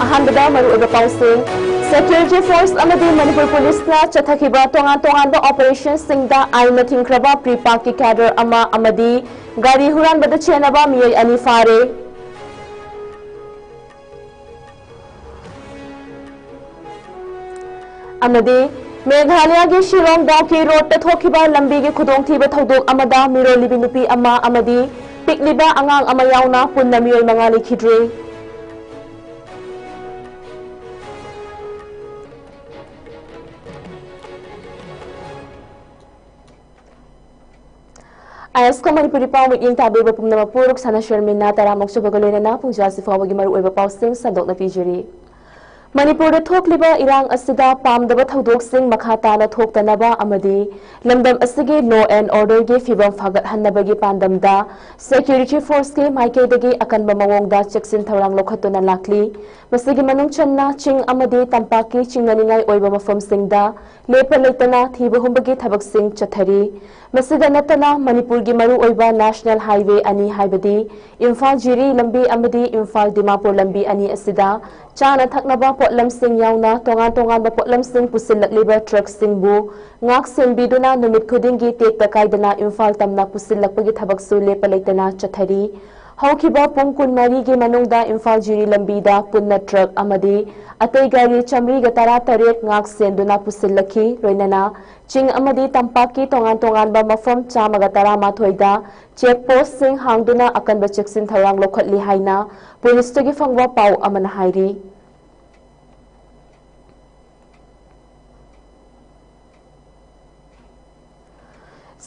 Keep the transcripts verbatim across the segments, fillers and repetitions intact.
ꯑꯍꯥꯟꯕꯗ ꯃꯔꯨꯑꯣꯏꯕ ꯄꯥꯎꯁꯤꯡ꯫ ꯁꯦꯀ꯭ꯌꯨꯔꯤꯇꯤ ꯐꯣꯔꯁ ꯑꯃꯗꯤ ꯃꯅꯤꯄꯨꯔ ꯄꯨꯂꯤꯁꯅ ꯆꯠꯊꯈꯤꯕ ꯇꯣꯉꯥꯟ ꯇꯣꯉꯥꯟꯕ ꯑꯣꯄꯔꯦꯁꯟꯁꯤꯡꯗ ꯑꯥꯏꯟꯅ ꯊꯤꯡꯈ꯭ꯔꯕ ꯄ꯭ꯔꯤꯄꯥꯛꯀꯤ ꯀꯦꯗꯔ ꯑꯃ ꯑꯃꯗꯤ ꯒꯥꯔꯤ ꯍꯨꯔꯥꯟꯕꯗ ꯆꯦꯟꯅꯕ ꯃꯤꯑꯣꯏ ꯑꯅꯤ ꯐꯥꯔꯦ꯫ ꯑꯃꯗꯤ ꯃꯦꯘꯥꯂꯌꯥꯒꯤ ꯁꯤꯂꯣꯡ ꯗꯥꯎꯀꯤ ꯔꯣꯗꯇ ꯊꯣꯛꯈꯤꯕ ꯂꯝꯕꯤꯒꯤ ꯈꯨꯗꯣꯡꯊꯤꯕ ꯊꯧꯗꯣꯛ ꯑꯃꯗ ꯃꯤꯔꯣꯜꯂꯤꯕꯤ ꯅꯨꯄꯤ ꯑꯃ ꯑꯃꯗꯤ ꯄꯤꯛꯂꯤꯕ ꯑꯉꯥꯡ ꯑꯃ ꯌꯥꯎꯅ ꯄꯨꯟꯅ ꯃꯤꯑꯣꯏ ꯃꯉꯥ ꯂꯩꯈꯤꯗ꯭ꯔꯦ꯫ ꯑꯥꯏ ꯑꯦꯁ ꯀꯣ ꯃꯅꯤꯄꯨꯔꯤ ꯄꯥꯎ ꯃꯤꯠꯌꯦꯡ ꯇꯥꯕꯤꯕ ꯄꯨꯝꯅꯃꯛꯄꯨ ꯔꯨꯛꯁꯥꯅꯥ ꯁꯔꯃꯤꯅꯥ ꯇꯔꯥꯃꯨꯛ ꯁꯨꯕꯒ ꯂꯣꯏꯅꯅ ꯄꯨꯡ ꯖꯥꯁꯤ ꯐꯥꯎꯕꯒꯤ ꯃꯔꯨꯑꯣꯏꯕ ꯄꯥꯎꯁꯤꯡ ꯁꯟꯗꯣꯛꯅ ꯄꯤꯖꯔꯤ꯫ ꯃꯅꯤꯄꯨꯔꯗ ꯊꯣꯛꯂꯤꯕ ꯏꯔꯥꯡ ꯑꯁꯤꯗ ꯄꯥꯝꯗꯕ ꯊꯧꯗꯣꯛꯁꯤꯡ ꯃꯈꯥ ꯇꯥꯅ ꯊꯣꯛꯇꯅꯕ ꯑꯃꯗꯤ ꯂꯝꯗꯝ ꯑꯁꯤꯒꯤ law and order ꯒꯤ ꯐꯤꯕꯝ ꯐꯒꯠꯍꯟꯅꯕꯒꯤ ꯄꯥꯟꯗꯝꯗ ꯁꯦꯀ꯭ꯌꯨꯔꯤꯇꯤ ꯐꯣꯔꯁꯀꯤ ꯃꯥꯏꯀꯩꯗꯒꯤ ꯑꯀꯟꯕ ꯃꯑꯣꯡꯗ ꯆꯦꯛꯁꯤꯟ ꯊꯧꯔꯥꯡ ꯂꯧꯈꯠꯇꯨꯅ ꯂꯥꯛꯂꯤ꯫ ꯃꯁꯤꯒꯤ ꯃꯅꯨꯡ ꯆꯟꯅ ꯆꯤꯡ ꯑꯃꯗꯤ ꯇꯝꯄꯥꯛꯀꯤ ꯆꯤꯡꯅꯅꯤꯡꯉꯥꯏ ꯑꯣꯏꯕ ꯃꯐꯝꯁꯤꯡꯗ ꯂꯦꯞꯄ ꯂꯩꯇꯅ ꯊꯤꯕ ꯍꯨꯝꯕꯒꯤ ꯊꯕꯛꯁꯤꯡ ꯆꯠꯊꯔꯤ꯫ ꯃꯁꯤꯗ ꯅꯠꯇꯅ ꯃꯅꯤꯄꯨꯔꯒꯤ ꯃꯔꯨꯑꯣꯏꯕ ꯅꯦꯁꯅꯦꯜ ꯍꯥꯏꯋꯦ ꯑꯅꯤ ꯍꯥꯏꯕꯗꯤ ꯏꯝꯐꯥꯜ ꯖꯤꯔꯤ ꯂꯝꯕꯤ ꯑꯃꯗꯤ ꯏꯝꯐꯥꯜ ꯗꯤꯃꯥꯄꯨꯔ ꯂꯝꯕꯤ ꯑꯅꯤ ꯑꯁꯤꯗ ꯆꯥꯅ ꯊꯛꯅꯕ ꯄꯣꯠꯂꯝꯁꯤꯡ ꯌꯥꯎꯅ ꯇꯣꯉꯥꯟ ꯇꯣꯉꯥꯟꯕ ꯄꯣꯠꯂꯝꯁꯤꯡ ꯄꯨꯁꯤꯜꯂꯛꯂꯤꯕ ꯇ꯭ꯔꯛꯁꯤꯡꯕꯨ ꯉꯥꯛ ꯁꯦꯟꯕꯤꯗꯨꯅ ꯅꯨꯃꯤꯠ ꯈꯨꯗꯤꯡꯒꯤ ꯇꯦꯛꯇ ꯀꯥꯏꯗꯅ ꯏꯝꯐꯥꯜ ꯇꯝꯅ ꯄꯨꯁꯤꯜꯂꯛꯄꯒꯤ ꯊꯕꯛꯁꯨ ꯂꯦꯞꯄ ꯂꯩꯇꯅ ꯆꯠꯊꯔꯤ꯫ ꯍꯧꯈꯤꯕ ꯄꯨꯡ ꯀꯨꯟꯃꯔꯤꯒꯤ ꯃꯅꯨꯡꯗ ꯏꯝꯐꯥꯜ ꯖꯤꯔꯤ ꯂꯝꯕꯤꯗ ꯄꯨꯟꯅ ꯇ꯭ꯔꯛ ꯑꯃꯗꯤ ꯑꯇꯩ ꯒꯥꯔꯤ ꯆꯥꯃꯔꯤꯒ ꯇꯔꯥꯇꯔꯦꯠ ꯉꯥꯛ ꯁꯦꯟꯗꯨꯅ ꯄꯨꯁꯤꯜꯂꯛꯈꯤ꯫ ꯂꯣꯏꯅꯅ ꯆꯤꯡ ꯑꯃꯗꯤ ꯇꯝꯄꯥꯛꯀꯤ ꯇꯣꯉꯥꯟ ꯇꯣꯉꯥꯟꯕ ꯃꯐꯝ ꯆꯥꯝꯃꯒ ꯇꯔꯥꯃꯥꯊꯣꯏꯗ ꯆꯦꯛ ꯄꯣꯁꯁꯤꯡ ꯍꯥꯡꯗꯨꯅ ꯑꯀꯟꯕ ꯆꯦꯛꯁꯤꯟ ꯊꯧꯔꯥꯡ ꯂꯧꯈꯠꯂꯤ ꯍꯥꯏꯅ ꯄꯨꯂꯤꯁꯇꯒꯤ ꯐꯪꯕ ꯄꯥꯎ ꯑꯃꯅ ꯍꯥꯏꯔꯤ꯫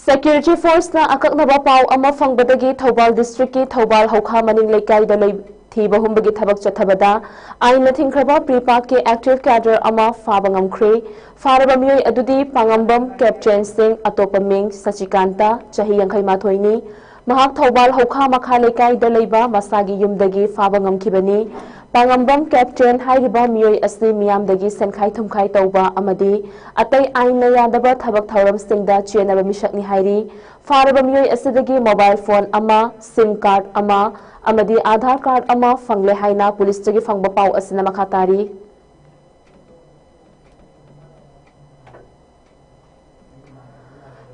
ꯁꯦꯀ꯭ꯌꯨꯔꯤꯇꯤ ꯐꯣꯔꯁꯅ ꯑꯀꯛꯅꯕ ꯄꯥꯎ ꯑꯃ ꯐꯪꯕꯗꯒꯤ ꯊꯧꯕꯥꯜ ꯗꯤꯁꯇ꯭ꯔꯤꯛꯀꯤ ꯊꯧꯕꯥꯜ ꯍꯧꯈꯥ ꯃꯅꯤꯡ ꯂꯩꯀꯥꯏꯗ ꯂꯩ-, ꯊꯤꯕ ꯍꯨꯝꯕꯒꯤ ꯊꯕꯛ ꯆꯠꯊꯕꯗ ꯑꯥꯏꯟꯅ ꯊꯤꯡꯈ꯭ꯔꯕ ꯄ꯭ꯔꯤꯄꯥꯛꯀꯤ ꯑꯦꯛꯇꯤꯚ ꯀꯦꯗꯔ ꯑꯃ ꯐꯥꯕ ꯉꯝꯈ꯭ꯔꯦ꯫ ꯐꯥꯔꯕ ꯃꯤꯑꯣꯏ ꯑꯗꯨꯗꯤ ꯄꯥꯉꯝꯕꯝ ꯀꯦꯞꯆꯦꯟ ꯁꯤꯡ, ꯑꯇꯣꯞꯄ ꯃꯤꯡ ꯁꯆꯤꯀꯥꯟꯇ, ꯆꯍꯤ ꯌꯥꯡꯈꯩ ꯃꯥꯊꯣꯏꯅꯤ꯫ ꯃꯍꯥꯛ ꯊꯧꯕꯥꯜ ꯍꯧꯈꯥ ꯃꯈꯥ ꯂꯩꯀꯥꯏꯗ ꯂꯩꯕ ꯃꯁꯥꯒꯤ ꯌꯨꯝꯗꯒꯤ ꯐꯥꯕ ꯉꯝꯈꯤꯕꯅꯤ꯫ ꯄꯥꯉꯝꯕꯝ ꯀꯦꯞꯇꯦꯟ ꯍꯥꯏꯔꯤꯕ ꯃꯤꯑꯣꯏ ꯑꯁꯤ ꯃꯤꯌꯥꯝꯗꯒꯤ ꯁꯦꯟꯈꯥꯏ ꯊꯨꯝꯈꯥꯏ ꯇꯧꯕ ꯑꯃꯗꯤ ꯑꯇꯩ ꯑꯥꯏꯟꯅ ꯌꯥꯗꯕ ꯊꯕꯛ ꯊꯧꯔꯝꯁꯤꯡꯗ ꯆꯦꯟꯅꯕ ꯃꯤꯁꯛꯅꯤ ꯍꯥꯏꯔꯤ꯫ ꯐꯥꯔꯕ ꯃꯤꯑꯣꯏ ꯑꯁꯤꯗꯒꯤ ꯃꯣꯕꯥꯏꯜ ꯐꯣꯟ ꯑꯃ, ꯁꯤꯝ ꯀꯥꯔꯗ ꯑꯃ ꯑꯃꯗꯤ ꯑꯥꯙꯥꯔ ꯀꯥꯔꯗ ꯑꯃ ꯐꯪꯂꯦ ꯍꯥꯏꯅ ꯄꯨꯂꯤꯁꯇꯒꯤ ꯐꯪꯕ ꯄꯥꯎ ꯑꯁꯤꯅ ꯃꯈꯥ ꯇꯥꯔꯤ꯫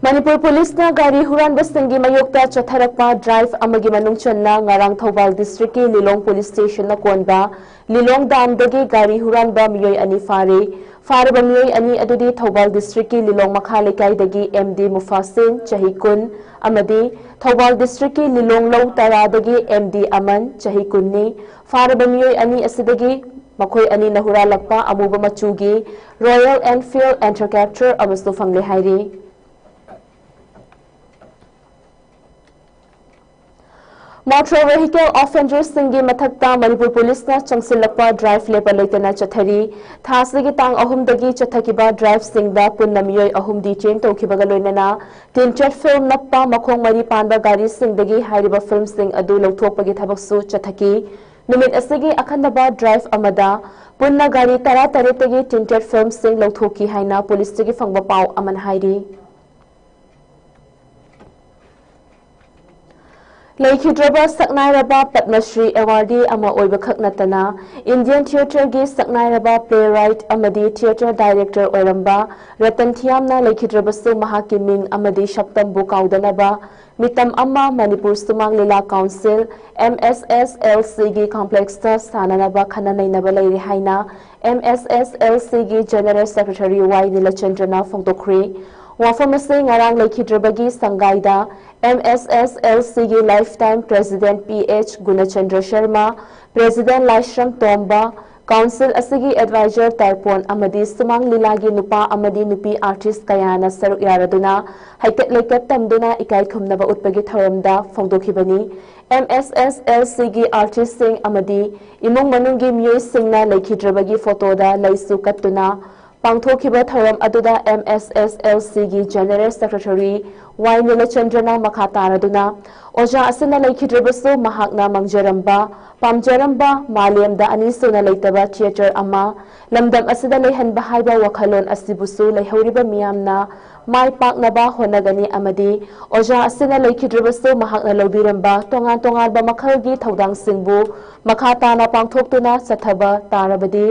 ꯃꯅꯤꯄꯨꯔ ꯄꯨꯂꯤꯁꯅ ꯒꯥꯔꯤ ꯍꯨꯔꯥꯟꯕꯁꯤꯡꯒꯤ ꯃꯥꯌꯣꯛꯇ ꯆꯠꯊꯔꯛꯄ ꯗ꯭ꯔꯥꯏꯚ ꯑꯃꯒꯤ ꯃꯅꯨꯡ ꯆꯟꯅ ꯉꯔꯥꯡ ꯊꯧꯕꯥꯜ ꯗꯤꯁꯇ꯭ꯔꯤꯛꯀꯤ ꯂꯤꯂꯣꯡ ꯄꯨꯂꯤꯁ ꯁ꯭ꯇꯦꯁꯟꯅ ꯀꯣꯟꯕ ꯂꯤꯂꯣꯡ ꯗꯥꯝꯗꯒꯤ ꯒꯥꯔꯤ ꯍꯨꯔꯥꯟꯕ ꯃꯤꯑꯣꯏ ꯑꯅꯤ ꯐꯥꯔꯦ꯫ ꯐꯥꯔꯕ ꯃꯤꯑꯣꯏ ꯑꯅꯤ ꯑꯗꯨꯗꯤ ꯊꯧꯕꯥꯜ ꯗꯤꯁꯇ꯭ꯔꯤꯛꯀꯤ ꯂꯤꯂꯣꯡ ꯃꯈꯥ ꯂꯩꯀꯥꯏꯗꯒꯤ ꯑꯦꯝ ꯗꯤ ꯃꯨꯐꯥꯁꯤꯟ, ꯆꯍꯤ ꯀꯨꯟ, ꯑꯃꯗꯤ ꯊꯧꯕꯥꯜ ꯗꯤꯁꯇ꯭ꯔꯤꯛꯀꯤ ꯂꯤꯂꯣꯡ ꯂꯧ ꯇꯔꯥꯗꯒꯤ ꯑꯦꯝ ꯗꯤ ꯑꯃꯟ, ꯆꯍꯤ ꯀꯨꯟꯅꯤ꯫ ꯐꯥꯔꯕ ꯃꯤꯑꯣꯏ ꯑꯅꯤ ꯑꯁꯤꯗꯒꯤ ꯃꯈꯣꯏ ꯑꯅꯤꯅ ꯍꯨꯔꯥꯜꯂꯛꯄ ꯑꯃꯨꯕ ꯃꯆꯨꯒꯤ ꯔꯣꯌꯦꯜ ꯑꯦꯟꯐꯤꯜꯗ ꯏꯟꯇꯔꯀꯦꯞꯇꯔ ꯑꯃꯁꯨ ꯐꯪꯂꯦ ꯍꯥꯏꯔꯤ꯫ ꯃꯣꯇꯣꯔ ꯚꯦꯍꯤꯀꯜ ꯑꯣꯐꯦꯟꯗꯔꯁꯤꯡꯒꯤ ꯃꯊꯛꯇ ꯃꯅꯤꯄꯨꯔ ꯄꯨꯂꯤꯁꯅ ꯆꯪꯁꯤꯜꯂꯛꯄ ꯗ꯭ꯔꯥꯏꯚ ꯂꯦꯞꯄ ꯂꯩꯇꯅ ꯆꯠꯊꯔꯤ꯫ ꯊꯥ ꯑꯁꯤꯒꯤ ꯇꯥꯡ ꯑꯍꯨꯝꯗꯒꯤ ꯆꯠꯊꯈꯤꯕ ꯗ꯭ꯔꯥꯏꯚꯁꯤꯡꯗ ꯄꯨꯟꯅ ꯃꯤꯑꯣꯏ ꯑꯍꯨꯝ ꯗꯤꯇꯦꯟ ꯇꯧꯈꯤꯕꯒ ꯂꯣꯏꯅꯅ ꯇꯤꯟꯇꯦꯠ ꯐꯤꯜꯝ ꯅꯞꯄ ꯃꯈꯣꯡ ꯃꯔꯤ ꯄꯥꯟꯕ ꯒꯥꯔꯤꯁꯤꯡꯗꯒꯤ ꯍꯥꯏꯔꯤꯕ ꯐꯤꯜꯝꯁꯤꯡ ꯑꯗꯨ ꯂꯧꯊꯣꯛꯄꯒꯤ ꯊꯕꯛꯁꯨ ꯆꯠꯊꯈꯤ꯫ ꯅꯨꯃꯤꯠ ꯑꯁꯤꯒꯤ ꯑꯈꯟꯅꯕ ꯗ꯭ꯔꯥꯏꯚ ꯑꯃꯗ ꯄꯨꯟꯅ ꯒꯥꯔꯤ ꯇꯔꯥꯇꯔꯦꯠꯇꯒꯤ ꯇꯤꯟꯇꯦꯠ ꯐꯤꯜꯝꯁꯤꯡ ꯂꯧꯊꯣꯛꯈꯤ ꯍꯥꯏꯅ ꯄꯨꯂꯤꯁꯇꯒꯤ ꯐꯪꯕ ꯄꯥꯎ ꯑꯃꯅ ꯍꯥꯏꯔꯤ꯫ ꯂꯩꯈꯤꯗ꯭ꯔꯕ ꯁꯛꯅꯥꯏꯔꯕ ꯄꯗꯃ ꯁ꯭ꯔꯤ ꯑꯦꯋꯥꯔꯗꯤ ꯑꯃ ꯑꯣꯏꯕꯈꯛ ꯅꯠꯇꯅ, ꯏꯟꯗꯤꯌꯟ ꯊꯤꯌꯦꯇꯔꯒꯤ ꯁꯛꯅꯥꯏꯔꯕ ꯄ꯭ꯂꯦꯔꯥꯏꯠ ꯑꯃꯗꯤ ꯊꯤꯌꯦꯇꯔ ꯗꯥꯏꯔꯦꯛꯇꯔ ꯑꯣꯏꯔꯝꯕ ꯔꯇꯟ ꯊꯤꯌꯥꯝꯅ ꯂꯩꯈꯤꯗ꯭ꯔꯕꯁꯨ, ꯃꯍꯥꯛꯀꯤ ꯃꯤꯡ ꯑꯃꯗꯤ ꯁꯛꯇꯝꯕꯨ ꯀꯥꯎꯗꯅꯕ ꯃꯤꯇꯝ ꯑꯃ ꯃꯅꯤꯄꯨꯔ ꯁꯨꯃꯥꯡ ꯂꯤꯂꯥ ꯀꯥꯎꯟꯁꯤꯜ, ꯑꯦꯝ ꯑꯦꯁ ꯑꯦꯁ ꯑꯦꯜ ꯁꯤꯒꯤ ꯀꯣꯝꯄ꯭ꯂꯦꯛꯁꯇ ꯁꯥꯟꯅꯅꯕ ꯈꯟꯅ ꯅꯩꯅꯕ ꯂꯩꯔꯦ ꯍꯥꯏꯅ ꯑꯦꯝ ꯑꯦꯁ ꯑꯦꯁ ꯑꯦꯜ ꯁꯤꯒꯤ ꯖꯦꯅꯔꯦꯜ ꯁꯦꯀ꯭ꯔꯦꯇꯔꯤ ꯋꯥꯏ ꯅꯤꯂꯆꯟꯗ꯭ꯔꯅ ꯐꯣꯡꯗꯣꯛꯈ꯭ꯔꯦ꯫ ꯋꯥꯐꯝ ꯑꯁꯤ ꯉꯔꯥꯡ ꯂꯩꯈꯤꯗ꯭ꯔꯕꯒꯤ ꯁꯪꯒꯥꯏꯗ ꯑꯦꯝ ꯑꯦꯁ ꯑꯦꯁ ꯑꯦꯜ ꯁꯤꯒꯤ ꯂꯥꯏꯐ ꯇꯥꯏꯝ ꯄ꯭ꯔꯦꯁꯤꯗꯦꯟꯠ ꯄꯤ ꯑꯦꯆ ꯒꯨꯅꯆꯟꯗ꯭ꯔ ꯁꯔꯃ, ꯄ꯭ꯔꯦꯁꯤꯗꯦꯟꯠ ꯂꯥꯏꯁ꯭ꯔꯝ ꯇꯣꯝꯕ, ꯀꯥꯎꯟꯁꯤꯜ ꯑꯁꯤꯒꯤ ꯑꯦꯗꯚꯥꯏꯖꯔ ꯇꯔꯄꯣꯟ ꯑꯃꯗꯤ ꯁꯨꯃꯥꯡ ꯂꯤꯂꯥꯒꯤ ꯅꯨꯄꯥ ꯑꯃꯗꯤ ꯅꯨꯄꯤ ꯑꯥꯔꯇꯤꯁ꯭ꯠ ꯀꯌꯥꯅ ꯁꯔꯨꯛ ꯌꯥꯔꯗꯨꯅ ꯍꯩꯀꯠ ꯂꯩꯀꯠ ꯇꯝꯗꯨꯅ ꯏꯀꯥꯏ ꯈꯨꯝꯅꯕ ꯎꯠꯄꯒꯤ ꯊꯧꯔꯝꯗ ꯐꯣꯡꯗꯣꯛꯈꯤꯕꯅꯤ꯫ ꯑꯦꯝ ꯑꯦꯁ ꯑꯦꯁ ꯑꯦꯜ ꯁꯤꯒꯤ ꯑꯥꯔꯇꯤꯁ꯭ꯠꯁꯤꯡ ꯑꯃꯗꯤ ꯏꯃꯨꯡ ꯃꯅꯨꯡꯒꯤ ꯃꯤꯑꯣꯏꯁꯤꯡꯅ ꯂꯩꯈꯤꯗ꯭ꯔꯕꯒꯤ ꯐꯣꯇꯣꯗ ꯂꯩꯁꯨ ꯀꯠꯇꯨꯅ ꯄꯥꯡꯊꯣꯛꯈꯤꯕ ꯊꯧꯔꯝ ꯑꯗꯨꯗ M S S L C ꯒꯤ General Secretary Y ꯅꯤꯂꯆꯟꯗ꯭ꯔꯅ ꯃꯈꯥ ꯇꯥꯔꯗꯨꯅ, ꯑꯣꯖꯥ ꯑꯁꯤꯅ ꯂꯩꯈꯤꯗ꯭ꯔꯕꯁꯨ ꯃꯍꯥꯛꯅ ꯃꯪꯖꯔꯝꯕ, ꯄꯥꯝꯖꯔꯝꯕ ꯃꯥꯂꯦꯝꯗ ꯑꯅꯤꯁꯨꯅ ꯂꯩꯇꯕ theatre ꯑꯃ ꯂꯝꯗꯝ ꯑꯁꯤꯗ ꯂꯩꯍꯟꯕ ꯍꯥꯏꯕ ꯋꯥꯈꯜꯂꯣꯟ ꯑꯁꯤꯕꯨꯁꯨ ꯂꯩꯍꯧꯔꯤꯕ ꯃꯤꯌꯥꯝꯅ ꯃꯥꯏ ꯄꯥꯛꯅꯕ ꯍꯣꯠꯅꯒꯅꯤ ꯑꯃꯗꯤ ꯑꯣꯖꯥ ꯑꯁꯤꯅ ꯂꯩꯈꯤꯗ꯭ꯔꯕꯁꯨ ꯃꯍꯥꯛꯅ ꯂꯧꯕꯤꯔꯝꯕ ꯇꯣꯉꯥꯟ ꯇꯣꯉꯥꯟꯕ ꯃꯈꯜꯒꯤ ꯊꯧꯗꯥꯡꯁꯤꯡꯕꯨ ꯃꯈꯥ ꯇꯥꯅ ꯄꯥꯡꯊꯣꯛꯇꯨꯅ ꯆꯠꯊꯕ ꯇꯥꯔꯕꯗꯤ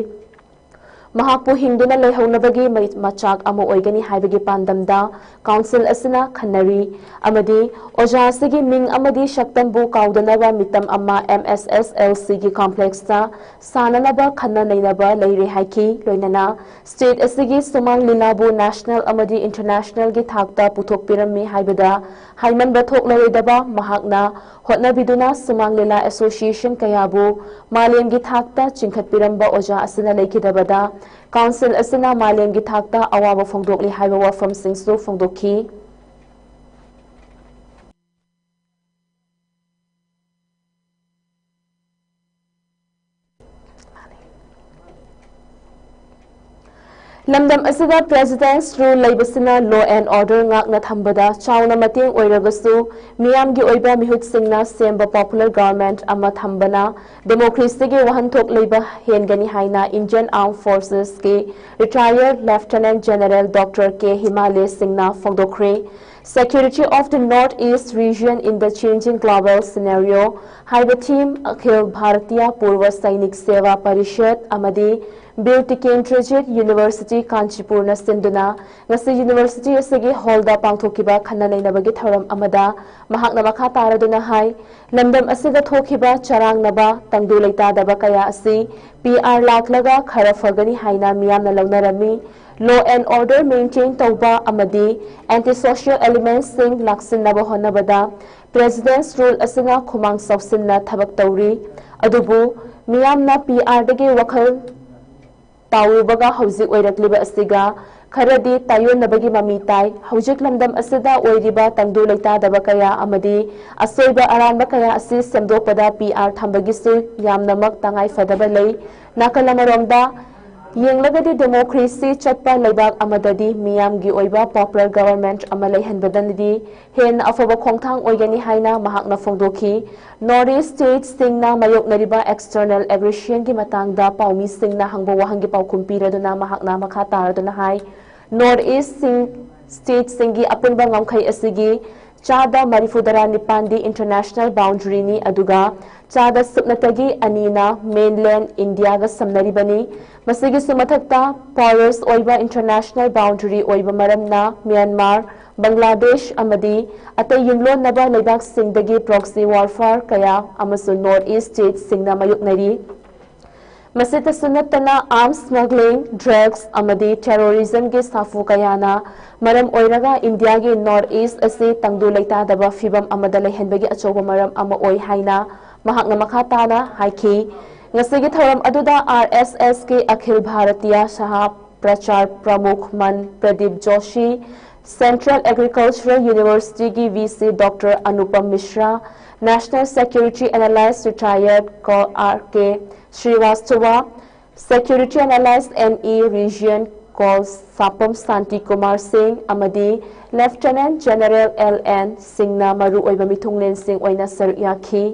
ꯃꯍꯥꯛꯄꯨ ꯍꯤꯡꯗꯨꯅ ꯂꯩꯍꯧꯅꯕꯒꯤ ꯃꯩ-, ꯃꯆꯥꯛ ꯑꯃ ꯑꯣꯏꯒꯅꯤ ꯍꯥꯏꯕꯒꯤ ꯄꯥꯟꯗꯝꯗ Council ꯑꯁꯤꯅ ꯈꯟꯅꯔꯤ ꯑꯃꯗꯤ ꯑꯣꯖꯥ ꯑꯁꯤꯒꯤ ꯃꯤꯡ ꯑꯃꯗꯤ ꯁꯛꯇꯝꯕꯨ ꯀꯥꯎꯗꯅꯕ ꯃꯤꯇꯝ ꯑꯃ M S S L C ꯒꯤ complex ꯇ ꯁꯥꯟꯅꯅꯕ ꯈꯟꯅ ꯅꯩꯅꯕ ꯂꯩꯔꯦ ꯍꯥꯏꯈꯤ꯫ ꯂꯣꯏꯅꯅ state ꯑꯁꯤꯒꯤ ꯁꯨꯃꯥꯡ ꯂꯤꯂꯥꯕꯨ national ꯑꯃꯗꯤ international ꯒꯤ ꯊꯥꯛꯇ ꯄꯨꯊꯣꯛꯄꯤꯔꯝꯃꯤ ꯍꯥꯏꯕꯗ ꯍꯥꯏꯃꯟꯕ ꯊꯣꯛꯂꯔꯣꯏꯗꯕ ꯃꯍꯥꯛꯅ ꯍꯣꯠꯅꯕꯤꯗꯨꯅ ꯁꯨꯃꯥꯡ ꯂꯤꯂꯥ association ꯀꯌꯥꯕꯨ ꯃꯥꯂꯦꯝꯒꯤ ꯊꯥꯛꯇ ꯆꯤꯡꯈꯠꯄꯤꯔꯝꯕ ꯑꯣꯖꯥ ꯑꯁꯤꯅ ꯂꯩꯈꯤꯗꯕꯗ Council ꯑꯁꯤꯅ ꯃꯥꯂꯦꯝꯒꯤ ꯊꯥꯛꯇ ꯑꯋꯥꯕ ꯐꯣꯡꯗꯣꯛꯂꯤ ꯍꯥꯏꯕ ꯋꯥꯐꯝꯁꯤꯡꯁꯨ ꯐꯣꯡꯗꯣꯛꯈꯤ꯫ ꯂꯝꯗꯝ ꯑꯁꯤꯗ President's Rule ꯂꯩꯕꯁꯤꯅ law and order ꯉꯥꯛꯅ ꯊꯝꯕꯗ ꯆꯥꯎꯅ ꯃꯇꯦꯡ ꯑꯣꯏꯔꯒꯁꯨ, ꯃꯤꯌꯥꯝꯒꯤ ꯑꯣꯏꯕ ꯃꯤꯍꯨꯠꯁꯤꯡꯅ ꯁꯦꯝꯕ popular government ꯑꯃ ꯊꯝꯕꯅ democracy ꯒꯤ ꯋꯥꯍꯟꯊꯣꯛ ꯂꯩꯕ ꯍꯦꯟꯒꯅꯤ ꯍꯥꯏꯅ Indian Armed Forces ꯀꯤ retired Lieutenant General Doctor K ꯍꯤꯃꯥꯂꯦ ꯁꯤꯡꯅ ꯐꯣꯡꯗꯣꯛꯈ꯭ꯔꯦ꯫ Security of the North East Region in the Changing Global Scenario ꯍꯥꯏꯕ theme ꯑꯈꯤꯜ ꯚꯥꯔꯇꯤꯌꯥ ꯄꯨꯔꯚ ꯁꯩꯅꯤꯛ ꯁꯦꯚꯥ ꯄꯔꯤꯁꯗ ꯑꯃꯗꯤ ꯕꯤꯔ ꯇꯤꯀꯦꯟꯗ꯭ꯔꯖꯤꯠ ꯌꯨꯅꯤꯚꯔꯁꯤꯇꯤ ꯀꯥꯟꯆꯤꯄꯨꯔꯅ ꯁꯤꯟꯗꯨꯅ ꯉꯁꯤ ꯌꯨꯅꯤꯚꯔꯁꯤꯇꯤ ꯑꯁꯤꯒꯤ ꯍꯣꯜꯗ ꯄꯥꯡꯊꯣꯛꯈꯤꯕ ꯈꯟꯅ ꯅꯩꯅꯕꯒꯤ ꯊꯧꯔꯝ ꯑꯃꯗ ꯃꯍꯥꯛꯅ ꯃꯈꯥ ꯇꯥꯔꯗꯨꯅ ꯍꯥꯏ, ꯂꯝꯗꯝ ꯑꯁꯤꯗ ꯊꯣꯛꯈꯤꯕ ꯆꯔꯥꯡꯅꯕ ꯇꯪꯗꯨ ꯂꯩꯇꯥꯗꯕ ꯀꯌꯥ ꯑꯁꯤ P R ꯂꯥꯛꯂꯒ ꯈꯔ ꯐꯒꯅꯤ ꯍꯥꯏꯅ ꯃꯤꯌꯥꯝꯅ ꯂꯧꯅꯔꯝꯃꯤ꯫ Law and order maintain ꯇꯧꯕ ꯑꯃꯗꯤ anti social elements ꯁꯤꯡ ꯂꯥꯛꯁꯤꯟꯅꯕ ꯍꯣꯠꯅꯕꯗ President's Rule ꯑꯁꯤꯅ ꯈꯨꯃꯥꯡ ꯆꯥꯎꯁꯤꯟꯅ ꯊꯕꯛ ꯇꯧꯔꯤ꯫ ꯑꯗꯨꯕꯨ ꯃꯤꯌꯥꯝꯅ P R ꯗꯒꯤ ꯋꯥꯈꯜ ꯇꯥꯎꯔꯨꯕꯒ ꯍꯧꯖꯤꯛ ꯑꯣꯏꯔꯛꯂꯤꯕ ꯑꯁꯤꯒ ꯈꯔꯗꯤ ꯇꯥꯏꯌꯣꯟꯅꯕꯒꯤ ꯃꯃꯤ ꯇꯥꯏ꯫ ꯍꯧꯖꯤꯛ ꯂꯝꯗꯝ ꯑꯁꯤꯗ ꯑꯣꯏꯔꯤꯕ ꯇꯪꯗꯨ ꯂꯩꯇꯥꯗꯕ ꯀꯌꯥ ꯑꯃꯗꯤ ꯑꯁꯣꯏꯕ ꯑꯔꯥꯟꯕ ꯀꯌꯥ ꯑꯁꯤ ꯁꯦꯝꯗꯣꯛꯄꯗ P R ꯊꯝꯕꯒꯤꯁꯨ ꯌꯥꯝꯅꯃꯛ ꯇꯉꯥꯏ ꯐꯗꯕ ꯂꯩ꯫ ꯅꯥꯀꯜ ꯑꯃꯔꯣꯝꯗ ꯌꯦꯡꯂꯒꯗꯤ democracy ꯆꯠꯄ ꯂꯩꯕꯥꯛ ꯑꯃꯗꯗꯤ ꯃꯤꯌꯥꯝꯒꯤ ꯑꯣꯏꯕ popular government ꯑꯃ ꯂꯩꯍꯟꯕꯗꯅꯗꯤ ꯍꯦꯟꯅ ꯑꯐꯕ ꯈꯣꯡꯊꯥꯡ ꯑꯣꯏꯒꯅꯤ ꯍꯥꯏꯅ ꯃꯍꯥꯛꯅ ꯐꯣꯡꯗꯣꯛꯈꯤ꯫ North East states ꯁꯤꯡꯅ ꯃꯥꯌꯣꯛꯅꯔꯤꯕ external aggression ꯒꯤ ꯃꯇꯥꯡꯗ ꯄꯥꯎꯃꯤꯁꯤꯡꯅ ꯍꯪꯕ ꯋꯥꯍꯪꯒꯤ ꯄꯥꯎꯈꯨꯝ ꯄꯤꯔꯗꯨꯅ ꯃꯍꯥꯛꯅ ꯃꯈꯥ ꯇꯥꯔꯗꯨꯅ ꯍꯥꯏ, North East ꯁꯤꯡ, states ꯁꯤꯡꯒꯤ ꯑꯄꯨꯟꯕ ꯉꯝꯈꯩ ꯑꯁꯤꯒꯤ ꯆꯥꯗ ꯃꯔꯤꯐꯨꯇꯔꯥ ꯅꯤꯄꯥꯟꯗꯤ international boundary ꯅꯤ, ꯑꯗꯨꯒ ꯆꯥꯗ ꯁꯨꯞꯅꯇꯒꯤ ꯑꯅꯤꯅ mainland India ꯒ ꯁꯝꯅꯔꯤꯕꯅꯤ꯫ ꯃꯁꯤꯒꯤꯁꯨ ꯃꯊꯛꯇ porous ꯑꯣꯏꯕ international boundary ꯑꯣꯏꯕ ꯃꯔꯝꯅ ꯃ꯭ꯌꯥꯟꯃꯥꯔ, ꯕꯪꯒ꯭ꯂꯥꯗꯦꯁ ꯑꯃꯗꯤ ꯑꯇꯩ ꯌꯨꯝꯂꯣꯟꯅꯕ ꯂꯩꯕꯥꯛꯁꯤꯡꯗꯒꯤ proxy warfare ꯀꯌꯥ ꯑꯃꯁꯨ North East states ꯁꯤꯡꯅ ꯃꯥꯌꯣꯛꯅꯔꯤ꯫ ꯃꯁꯤꯇꯁꯨ ꯅꯠꯇꯅ arms smuggling, drugs ꯑꯃꯗꯤ terrorism ꯒꯤ ꯁꯥꯐꯨ ꯀꯌꯥꯅ ꯃꯔꯝ ꯑꯣꯏꯔꯒ ꯏꯟꯗꯤꯌꯥꯒꯤ North East ꯑꯁꯤ ꯇꯪꯗꯨ ꯂꯩꯇꯥꯗꯕ ꯐꯤꯚꯝ ꯑꯃꯗ ꯂꯩꯍꯟꯕꯒꯤ ꯑꯆꯧꯕ ꯃꯔꯝ ꯑꯃ ꯑꯣꯏ ꯍꯥꯏꯅ ꯃꯍꯥꯛꯅ ꯃꯈꯥ ꯇꯥꯅ ꯍꯥꯏꯈꯤ꯫ ꯉꯁꯤꯒꯤ ꯊꯧꯔꯝ ꯑꯗꯨꯗ R S S ꯀꯤ ꯑꯈꯤꯜ ꯚꯥꯔꯇꯤꯌ ꯁꯍꯥ ꯄ꯭ꯔꯆꯥꯔ ꯄ꯭ꯔꯃꯨꯈ ꯃꯟ Pradeep Joshi, Central Agricultural University ꯒꯤ V C Doctor Anupam Mishra, National Security Analyst Retired Col R K Srivastava, Security Analyst N E Region Col Sapam Santi Kumar Singh ꯑꯃꯗꯤ Lieutenant General L N ꯁꯤꯡꯅ ꯃꯔꯨꯑꯣꯏꯕ ꯃꯤꯊꯨꯡꯂꯦꯟꯁꯤꯡ ꯑꯣꯏꯅ ꯁꯔꯨꯛ ꯌꯥꯈꯤ꯫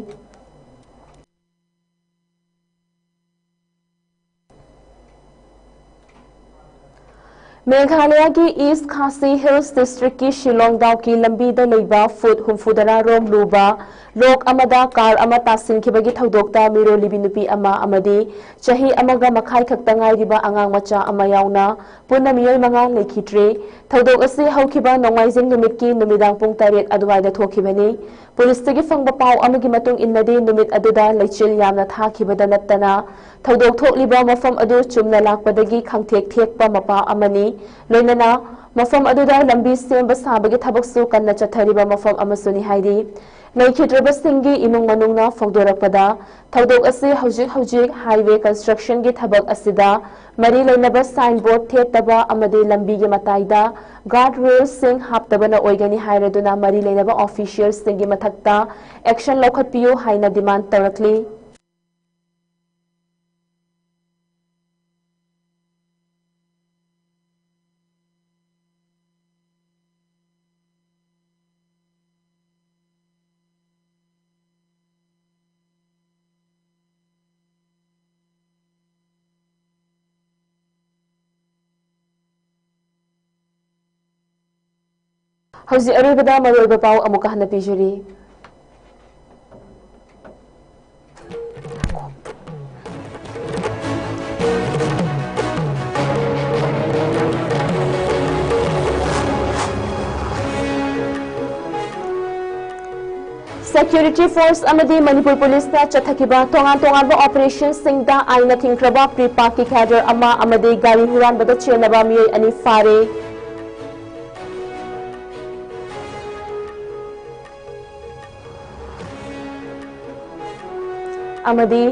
ꯃꯦꯘꯥꯂꯌꯥꯒꯤ East Khasi Hills District ꯀꯤ ꯁꯤꯂꯣꯡ ꯗꯥꯎꯀꯤ ꯂꯝꯕꯤꯗ ꯂꯩꯕ ꯐꯨꯠ ꯍꯨꯝꯐꯨꯇꯔꯥ ꯔꯣꯝ ꯂꯨꯕ ꯂꯣꯛ ꯑꯃꯗ ꯀꯥꯔ ꯑꯃ ꯇꯥꯁꯤꯟꯈꯤꯕꯒꯤ ꯊꯧꯗꯣꯛꯇ ꯃꯤꯔꯣꯜꯂꯤꯕꯤ ꯅꯨꯄꯤ ꯑꯃ ꯑꯃꯗꯤ ꯆꯍꯤ ꯑꯃꯒ ꯃꯈꯥꯏ ꯈꯛꯇ ꯉꯥꯏꯔꯤꯕ ꯑꯉꯥꯡ ꯃꯆꯥ ꯑꯃ ꯌꯥꯎꯅ ꯄꯨꯟꯅ ꯃꯤꯑꯣꯏ ꯃꯉꯥ ꯂꯩꯈꯤꯗ꯭ꯔꯦ꯫ ꯊꯧꯗꯣꯛ ꯑꯁꯤ ꯍꯧꯈꯤꯕ ꯅꯣꯡꯃꯥꯏꯖꯤꯡ ꯅꯨꯃꯤꯠꯀꯤ ꯅꯨꯃꯤꯗꯥꯡ ꯄꯨꯡ ꯇꯔꯦꯠ ꯑꯗꯨꯋꯥꯏꯗ ꯊꯣꯛꯈꯤꯕꯅꯤ꯫ ꯄꯨꯂꯤꯁꯇꯒꯤ ꯐꯪꯕ ꯄꯥꯎ ꯑꯃꯒꯤ ꯃꯇꯨꯡ ꯏꯟꯅꯗꯤ, ꯅꯨꯃꯤꯠ ꯑꯗꯨꯗ ꯂꯩꯆꯤꯜ ꯌꯥꯝꯅ ꯊꯥꯈꯤꯕꯗ ꯅꯠꯇꯅ, ꯊꯧꯗꯣꯛ ꯊꯣꯛꯂꯤꯕ ꯃꯐꯝ ꯑꯗꯨ ꯆꯨꯝꯅ ꯂꯥꯛꯄꯗꯒꯤ ꯈꯪꯊꯦꯛ ꯊꯦꯛꯄ ꯃꯄꯥ ꯑꯃꯅꯤ꯫ ꯂꯣꯏꯅꯅ ꯃꯐꯝ ꯑꯗꯨꯗ ꯂꯝꯕꯤ ꯁꯦꯝꯕ ꯁꯥꯕꯒꯤ ꯊꯕꯛꯁꯨ ꯀꯟꯅ ꯆꯠꯊꯔꯤꯕ ꯃꯐꯝ ꯑꯃꯁꯨꯅꯤ ꯍꯥꯏꯔꯤ꯫ ꯂꯩꯈꯤꯗ꯭ꯔꯕꯁꯤꯡꯒꯤ ꯏꯃꯨꯡ ꯃꯅꯨꯡꯅ ꯐꯣꯡꯗꯣꯔꯛꯄꯗ, ꯊꯧꯗꯣꯛ ꯑꯁꯤ ꯍꯧꯖꯤꯛ ꯍꯧꯖꯤꯛ highway construction ꯒꯤ ꯊꯕꯛ ꯑꯁꯤꯗ ꯃꯔꯤ ꯂꯩꯅꯕ sign board ꯊꯦꯠꯇꯕ ꯑꯃꯗꯤ ꯂꯝꯕꯤꯒꯤ ꯃꯇꯥꯏꯗ guard rail ꯁꯤꯡ ꯍꯥꯞꯇꯕꯅ ꯑꯣꯏꯒꯅꯤ ꯍꯥꯏꯔꯗꯨꯅ ꯃꯔꯤ ꯂꯩꯅꯕ official ꯁꯤꯡꯒꯤ ꯃꯊꯛꯇ action ꯂꯧꯈꯠꯄꯤꯌꯨ ꯍꯥꯏꯅ demand ꯇꯧꯔꯛꯂꯤ꯫ ꯍꯧꯖꯤꯛ ꯑꯔꯣꯏꯕꯗ ꯃꯔꯨꯑꯣꯏꯕ ꯄꯥꯎ ꯑꯃꯨꯛꯀ ꯍꯟꯅ ꯄꯤꯖꯔꯤ꯫ Security Force ꯑꯃꯗꯤ ꯃꯅꯤꯄꯨꯔ ꯄꯨꯂꯤꯁꯅ ꯆꯠꯊꯈꯤꯕ ꯇꯣꯉꯥꯟ ꯇꯣꯉꯥꯟꯕ ꯑꯣꯄꯔꯦꯁꯟꯁꯤꯡꯗ ꯑꯥꯏꯟꯅ ꯊꯤꯡꯈ꯭ꯔꯕ PREPAK ꯀꯤ cadre ꯑꯃ ꯑꯃꯗꯤ ꯒꯥꯔꯤ ꯍꯨꯔꯥꯟꯕꯗ ꯆꯦꯟꯅꯕ ꯃꯤꯑꯣꯏ ꯑꯅꯤ ꯐꯥꯔꯦ꯫ ꯑꯃꯗꯤ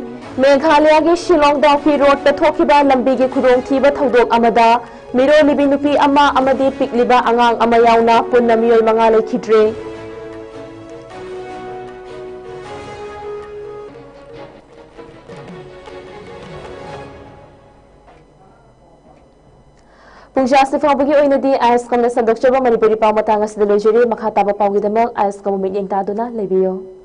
ꯃꯦꯘꯥꯂꯌꯥꯒꯤ ꯁꯤꯂꯣꯡ ꯗꯥꯎꯀꯤ ꯔꯣꯗꯇ ꯊꯣꯛꯈꯤꯕ ꯂꯝꯕꯤꯒꯤ ꯈꯨꯗꯣꯡꯊꯤꯕ ꯊꯧꯗꯣꯛ ꯑꯃꯗ ꯃꯤꯔꯣꯜꯂꯤꯕꯤ ꯅꯨꯄꯤ ꯑꯃ ꯑꯃꯗꯤ ꯄꯤꯛꯂꯤꯕ ꯑꯉꯥꯡ ꯑꯃ ꯌꯥꯎꯅ ꯄꯨꯟꯅ ꯃꯤꯑꯣꯏ ꯃꯉꯥ ꯂꯩꯈꯤꯗ꯭ꯔꯦ꯫ ꯄꯨꯡꯖꯥ ꯑꯁꯤ ꯐꯥꯎꯕꯒꯤ ꯑꯣꯏꯅꯗꯤ ꯑꯥꯏ ꯑꯦꯁ ꯀꯝꯅ ꯁꯟꯗꯣꯛꯆꯕ ꯃꯅꯤꯄꯨꯔꯤ ꯄꯥꯎ ꯃꯇꯥꯡ ꯑꯁꯤꯗ ꯂꯣꯏꯖꯔꯦ꯫ ꯃꯈꯥ ꯇꯥꯕ ꯄꯥꯎꯒꯤꯗꯃꯛ ꯑꯥꯏ ꯑꯦꯁ ꯀꯝꯕꯨ ꯃꯤꯠꯌꯦꯡ ꯇꯥꯗꯨꯅ ꯂꯩꯕꯤꯌꯨ꯫